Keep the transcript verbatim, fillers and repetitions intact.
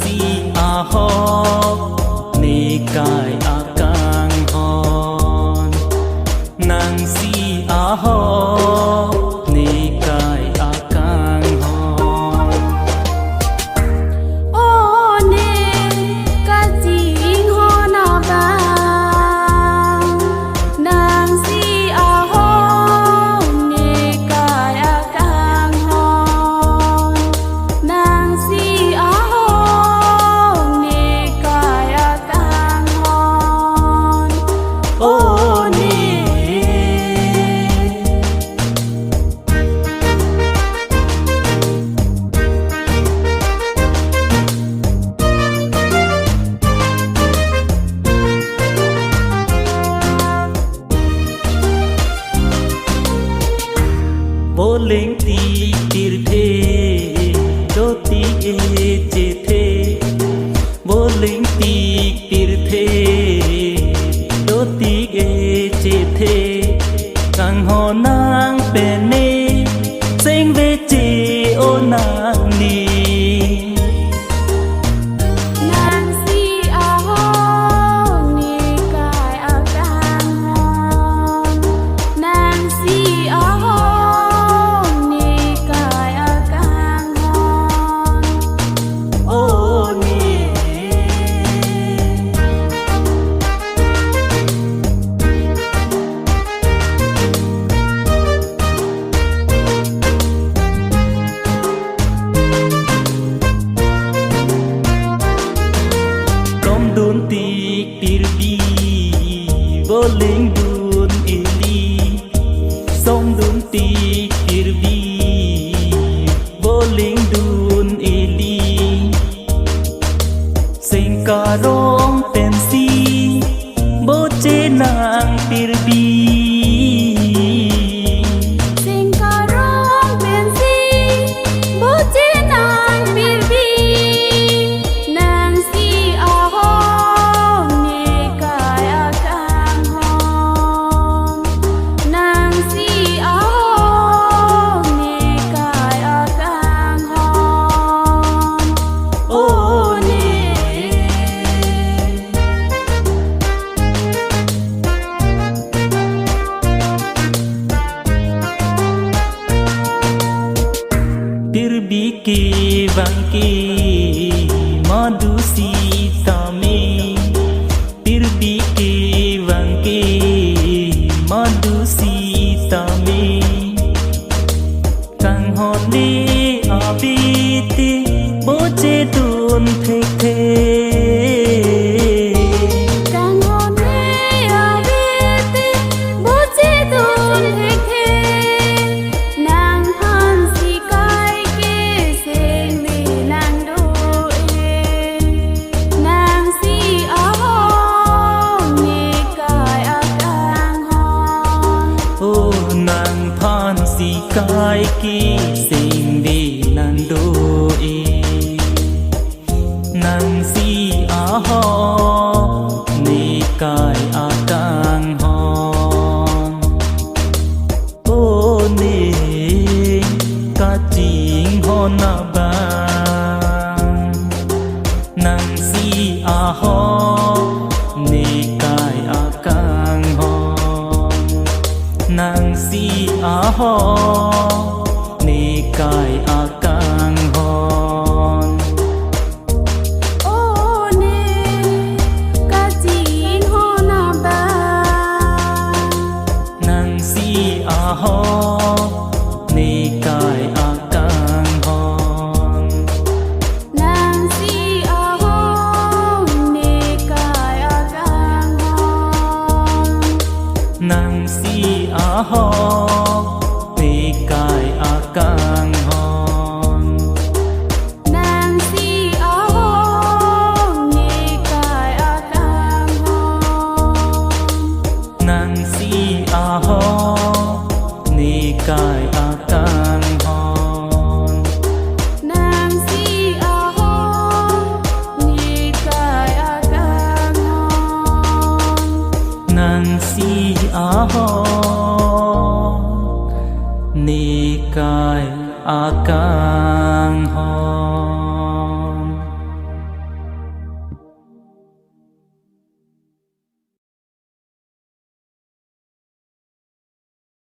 Si ahok ne kai akanghon. Nang si ahok ne kai akanghon. O ne kachinghon abang, nang si ahok ne kai akanghon. Nang si ahok ne kai akanghon. O ne. Voleng tik pirthe, do tik e chethe. Voleng tik pirthe, do tik e chethe. Kanghon nang pen ne, seng veche o nang ne. Nang si ahok ne kai akanghon. Nang si ahok ne kai akanghon. O ne. Somdun tik pirbi, voleng dun ili. Somdun tik pirbi, voleng dun ili. Seng karong pensi boche nang pirbi. Seng karong pensi boche nang pirbi. Nang si ahok ne kai akanghon. Nang si ahok ne kai akanghon. O ne. Pirbi kevang ke madu sitame. Pirbi kevang ke madu sitame. Kanghon ne ave te boche dun thekthe. Kanghon ne ave te boche dun thekthe. Nangphan si kai ke seng ne nang do e. Nang si ahok ne kai akanghon. O nangphan si kai ke seng ne nang do e. Nang si ahok ne kai akanghon. O ne kachinghon abang. Nang si ahok ne kai akanghon. Nang si ahok ne kai akanghon. O ne kachinghon abang. Nang si ahok ne kai akanghon. Nang si ahok ne kai akanghon. Nang si ahok ne kai akanghon. Nang si ahok ne kai akanghon. Nang si ahok ne kai akanghon. Nang si ahok ne kai akanghon. Nang si ahok ne kai akanghon.